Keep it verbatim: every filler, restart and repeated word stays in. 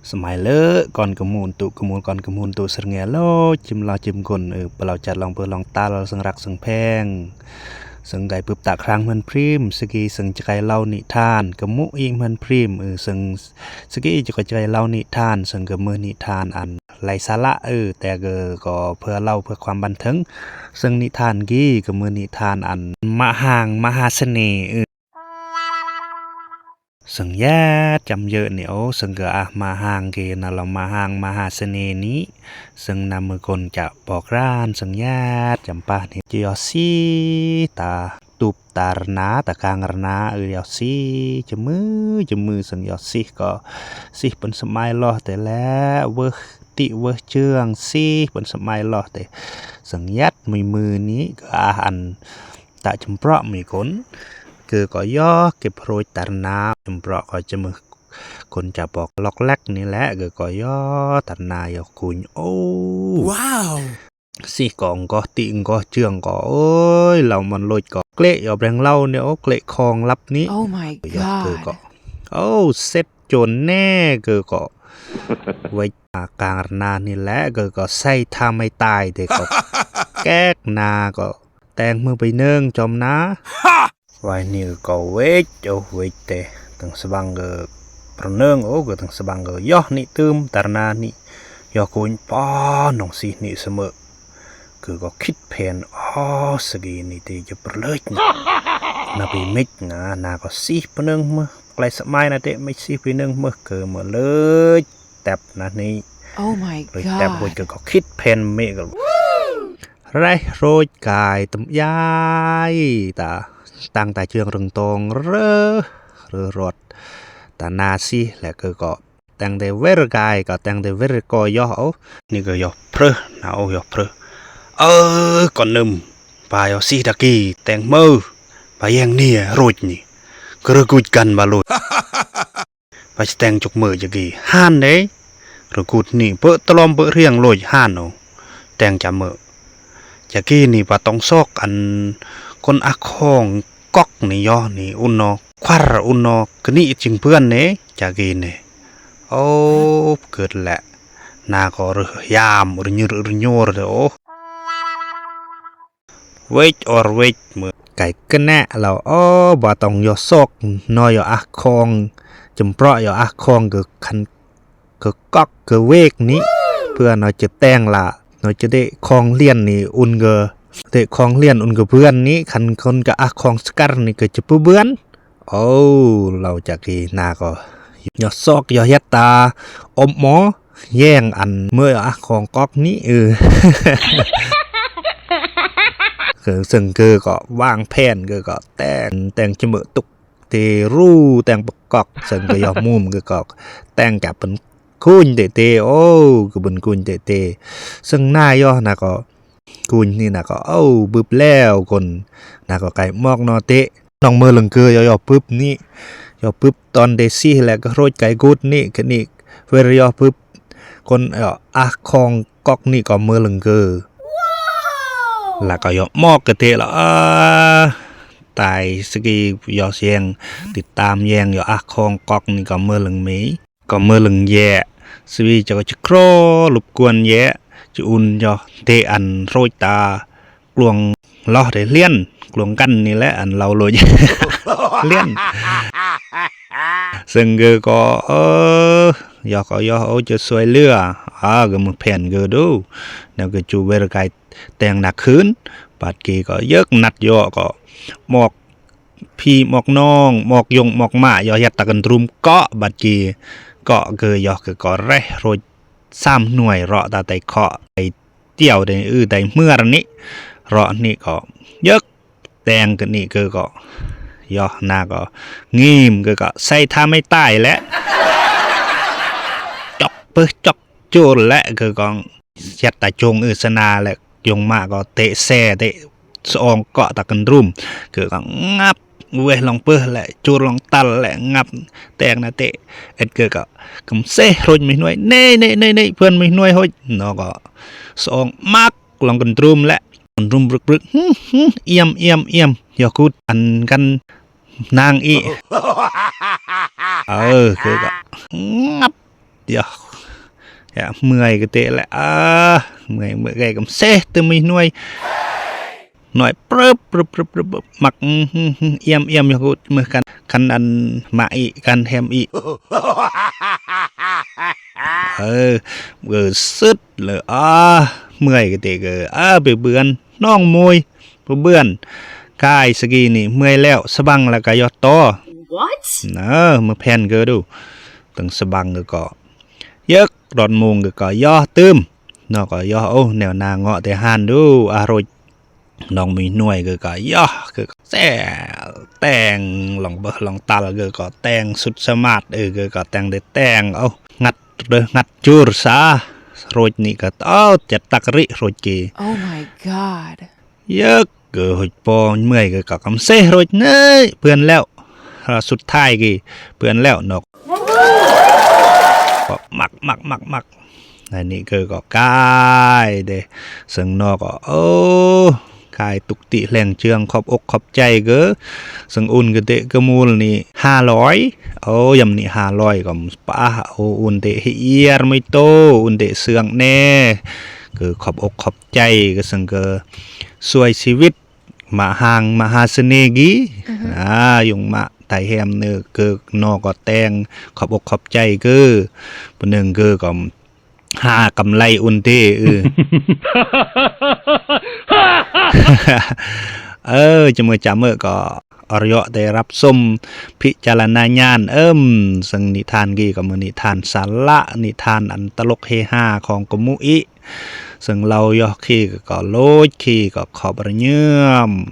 Smai lơ kon kơmu untuk kơmul kon kơmu untuk sernge lo chim lao chim gun, ư, pơlao chat long pơ long tal seng rak seng pheng. Seng gai bưp tak rang mhan prim, segi seng chakai lao ni than, kơmu i mhan prim, ư, seng segi chakai chakai lao ni than, seng kơmưh ni than an. Lai sala, ư, te gơ ko pơ lao pơ khuam ban theng. Seng ni than gi, kơmưh ni than an. Mă hang, mă ha sene, ư. Seng yat cham yơ ni, ơ, seng gơ ah mă hang gơ na lo mă hang mă ha sene ni. Seng na mơ kon chă bok ran, seng yat cham pah ni. Chi yo sih ta tup ta rna, ta kang rna, ư, yo sih, chemư, chemư seng yo sih ko. Sih pân smai loh te lĕ, weh ti weh chương sih pân smai loh te. Seng yat mui mư ni, gơ ah an. Ta chemprok mi kon, gơ ko yo kep roj ta rna, chemprok ko chemư kon chă bok lok lek ni lĕ, gơ ko yo ta rna yo kuñ. Ô. Wow. Sih ko ngoh ti ngoh chương ko, ôi, lao mon loj ko. Klek yo breng lao ni, ô, klek khong lăp ni. Oh my God. Yo gơ ko. Ô, set chon ne gơ ko. Wek, a, kang rna ni lĕ, gơ ko sai tha mai tai te ko. Kek na ko. Teng mơ bai nơng chom na. Wai ni ko wek, ô wek te. Teng sbang gơ pernơng, ô gơ teng sbang gơ yoh ni tơm ta rna ni. Yoh kuñ pa nong sih ni smơ. Gơ ko khit phen, ô segi ni te jep perlek ni. Na bai mik na, na ko sih pernơng mơ. Klai smai na te mik sih pernơng mơ gơ mơ lek tep na ni. Oh my God. Lek tep wek gơ ko khit phen mik gơ. Reh roj kai tơm yai ta. Tăng ta chương rơng tong rơ, rơ rot. Ta na sih lĕ gơ ko. Teng te wer kai ko, teng te wer ko yoh, ô. Ni gơ yoh prơ, na ô yoh prơ. Ơ, kon nơm. Pa yoh sih daki, teng mơ. Pa yeng ni, roj ni. Gơ rơguj gan ba loj. Pa chi teng chok mơ jagi. Han de. Rơguj ni, bơ tlom bơ riang loj han ô. Teng chă mơ. Jagi ni pa tong sok an kon ah khong kok ni yoh ni un no. Khuar un no kơni ching bươn ne. Jagi ni. Ô, gơt lĕ. Na ko rơ yam, rơ nyur, rơ nyor de ô. Wek or wek mơ. Kai kơnă lao, ô, ba tong yoh sok, no yoh ah khong, chemprok yoh ah khong gơ khan, gơ kok, gơ wek ni. Pơ no chi teng la, no chi de khong lien ni un gơ, de khong lien un gơ bươn ni, khan kon gơ ah khong skar ni gơ chi pơ bươn. Ô, lao jagi na ko. Yoh sok, yoh yet ta ôm mo. Yeng an mơ ah khong kok ni, ư. Gơ seng gơ ko wang phen gơ ko teng, teng chemơ tuk. Te ru teng pơ kok, seng gơ yoh mum gơ ko. Teng kơ pên kuñ te te, ô, kơ pên kuñ te te. Seng na yoh na ko. Kuñ ni na ko, ô, bưp leo kon. Na ko kai mok no te. Nong mơ leng gơ yoh, yoh bưp ni. Yoh bưp ton te sih lĕ gơ roj kai gut ni, kơ ni. Wer yoh bưp. Kon yoh ah khong kok ni ko mơ leng gơ. Wow. La ko yoh mok kơ te la, a, tai segi yoh sieng. Ti tam yeng yoh ah khong kok ni ko mơ leng mi. Ko mơ leng ye. Sbi cho ko chi kro lŭp kuan ye. Chi un yoh te an roj ta kluang loh de lien. Kluang kan ni lĕ an lao loj. Lien. Seng gơ ko, ơ, yoh ko yoh ô chi suai lưa. A, gơ mơ phen gơ du. Na gơ chu wer kai teng na khưn. Bad ki ko yơk nat yoh ko. Mok phi mok nong, mok yong, mok ma, yoh yat ta kơndrum kok, bad ki kok gơ yoh gơ ko reh roj sam nuai ro ta tai kok, tai tiao tai ư tai hmar ni, ro ni ko yơk teng kơ ni gơ ko, yoh na ko ngim gơ ko sai tha mai tai lĕ. Chok pơ chok chul lĕ gơ ko yat ta chung ư sana lĕ. Yong ma ko te se te song ko ta kơndrum. Gơ ko ngap weh long pơh lĕ, chur long tal lĕ, ngap teng na te. Et gơ ko kơm se roj mi nuai. Nei, nei, nei, nei, pơn mi nuai hoj. No ko song mak long kơndrum lĕ. Kơndrum bruk bruk. Hmm, hmm, iam, iam, iam. Yoh kut an kan nang i. Ơ, gơ ko ngap Yah. Ya, mơi kite lei. Ah, mơi, mơi gai kơm seh tơm i nuai. Nuai prep, prep, prep, prep, prep. Mak, mm, mm, mm, iam, iam, yah kut mơi kan, kan ăn mă i, kan hem i. Ơ, gơ sứt lơ, ah, mơi kite gơ, ah, bơbưn, nong mui, bơbưn. Kai segi ni, mơi leo, sơbang la ka yoh to. What? Nơ, mơi phen gơ du. Tơng sơbang gơ ko. Yơk, rot mung gơ ko yoh tơm. Noh ko yoh, oh, neo na ngok te han du, ah, roj. Nong mui nuai gơ ko yoh, gơ ko sel, teng, lòng bơh lòng tal gơ ko teng, sut sơmat, ơ, gơ ko teng de teng, oh, ngat, rơh ngat chur sa, roj ni ko, oh, chet tak ri roj ki. Oh my God. Yơk, gơ hoj po mơi gơ ko kơm seh roj ni, bưn leo. Ha, sut thai ki, bưn leo nok. Ko mak, mak, mak, mak. Nai ni gơ ko kai de. Sơng nok ko, oh, kai tuk ti hleng jeng khop ôk khop chai gơ. Sơng un gơ de gơmul ni ha loi. Oh, yăm ni ha loi ko mpa, oh, un de hi iar mui to, un de sương ne. Gơ khop ôk khop chai gơ sơng gơ suai siwit. Mă hang, mă ha sene gi. Mhm. Ah, yung mă tai hem nơ gơ noh ko teng khop ôk khop chai gơ. Bơnưng gơ ko ha kơm lai un te, ư. Ơ, chơmơ chơmơ ko aryo te rap sum phi chala na nyan, ưm, sơng ni than gi ko mơ ni than sala, ni than ăn talok he ha khong ko mu i. Sơng lau yoh khi ko loj khi ko khop rơnyơm.